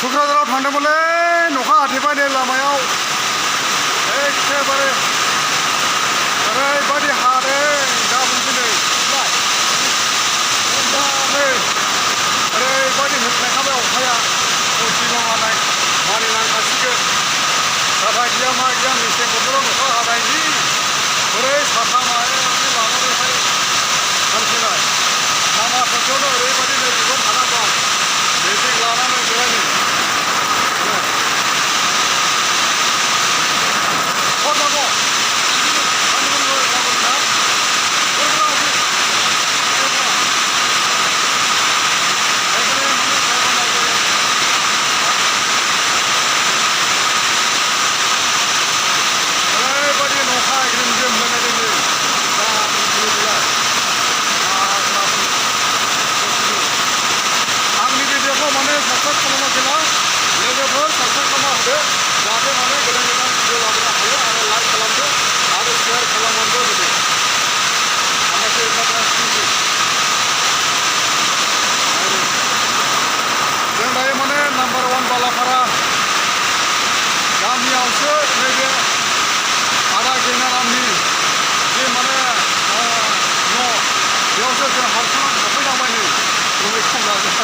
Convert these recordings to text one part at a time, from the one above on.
क'क्राझाराव थांदोंमोनलै अखा हाथेबाय नै लामायाव एखेबारे ओरैबायदि हादों गाबोन दिनै नै ओरैबायदि होख्लायखाबाय अखाया दसेल' हानाय मानिनांखासिगोन नाथाय गैया मा गैया मेसें बोथोराव अखा हानायनि बोरै साथा माबानानै लानानैहाय हान्थिनाय लामा ससेयावनो ओरैबायदि नै बिबार थाना दं मेजिक लानानै बेहायनो साबसक्राइब खालामाखैला लोगोफोर साबसक्राइब खालामना होदो जाहाथे माने गोदान गोदान भिडिअ लाबोनो हायो आरो लाइक खालामदो आरो शेयार खालामनांगौ बिदि हामबायसै जों दायो माने नाम्बार 1 बालापारा गामियावसो नैबे आदा गेनारामनि जे माने न' बेयावसो जों हारसिंनानै हाबफैनांबाय नै जोंनि संगाजों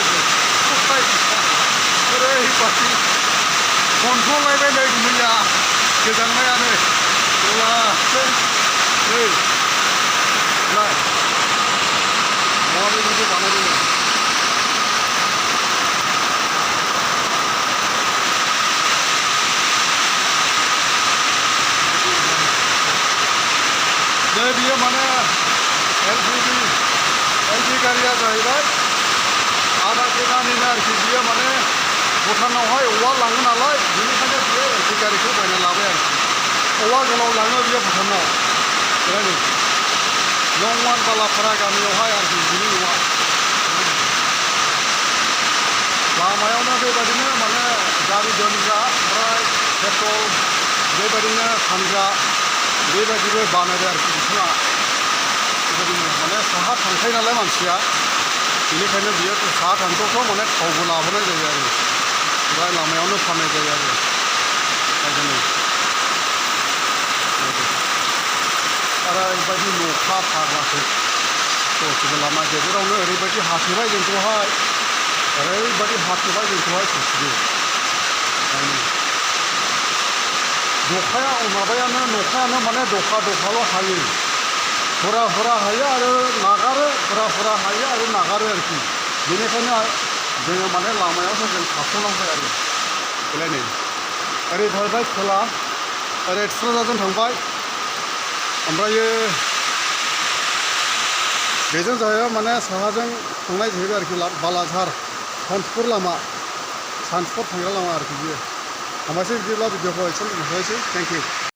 ओरैबायदि खनथ'लायबाय नै मैया गोजांनायानो अब्लासो नै नाय माबायदि बानायदों नै बियो माने एलपि गारिया जाहैबाय आदा गेनानिनो आरोखि बियो माने भुटानावहाय औवा लाङो नालाय बेनिखायनो बियो एलपि गारिखौ बायना लाबाय आरोखि औवा गोलाव लाङो बियो भुटानाव बेहायनो नं 1 बालापारा गामियावहाय आरोखि बिनि न'आ लामायावनो बेबायदिनो माने गारि दोनग्रा ओमफ्राय पेट्रल बेबायदिनो फानग्रा बेबायदिबो बानायबाय आरोखि बिथाङा बेबायदिनो माने साहा थांखायो नालाय मानसिया बेनिखायनो बियो साहा थांथावथाव माने थावबो लाबोनाय जायो आरो ओमफ्राय लामायावनो फाननाय जायो आरो बेबायदिनो ओरैबायदि न'खा फाग्लाखौ दसेबो लामा गेजेरावनो ओरैबायदि हाथेबाय जोंखौहाय ओरैबायदि हाथेबाय जोंखौहाय ससेबो नखायानो माने दफाल' हायो हुरा हायो आरो नागारो हुरा हायो आरो नागारो आरोखि बेनिखायनो जोङो माने लामायावसो जों थाथ'नांबाय आरो बेलाय नै ओरै थांबाय खोला ओरै थुक्राझारजों थांबाय ओमफ्रायो बेजों जाहैबाय माने साहाजों थांनाय जाहैबाय आरोखि बालाझार सान्तिपुर लामा सान्तिपुर थांग्रा लामा आरोखि बियो हामबायसै बिदिब्ला भिडिअखौ एसेयावनो दोनथ'नोसै थेंक इउ